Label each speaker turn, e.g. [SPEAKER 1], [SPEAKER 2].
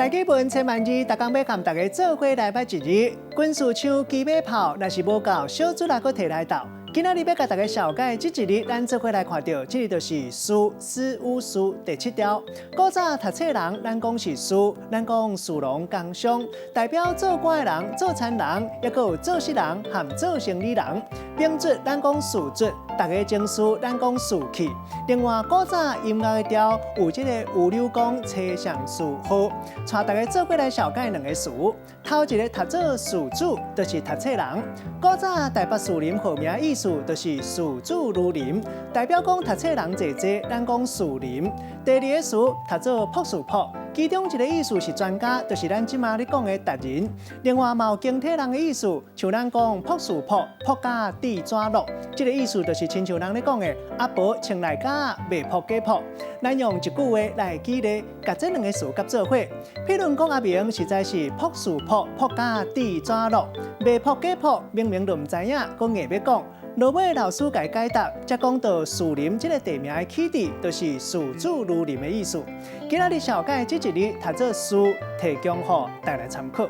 [SPEAKER 1] 大家文千萬字，逐工欲共大家做伙來捌一字。軍事槍機馬炮，若是無夠，小卒仔閣提來鬥。今仔日欲共大家紹介這一字，咱做伙來看著，這个就是士斯烏士第七條。古早讀冊人，咱講是士，咱講士農工商，代表做官的人、做田人，抑閣有做事人和做生理人。兵卒咱講士卒，逐个情緒咱講士氣。另外，古早音樂的調有這个五柳宮車上士號，帶大家做伙來紹介兩个詞。頭一个讀做士子，就是讀冊人。古早台北士林號名意思就是士子如林，代表講讀冊人濟濟，咱講士林。第二个詞讀做博士博，其中一个意思是專家，就是咱這馬咧講的達人。另外嘛有經體人的意思，像咱講博士博，博甲地紙落，這个意思就是親像人咧講的阿婆穿內甲袂薄假薄。咱用一句話來舉例，共這兩个詞佮做伙。譬如講阿明實在是博士博，博甲地紙落，袂薄假薄，明明就毋知影，閣硬欲講。落尾老師共解答，才講到士林這个地名的起佇，就是士子如林的意思。今仔日紹介這一字，讀做士，提供予大家參考。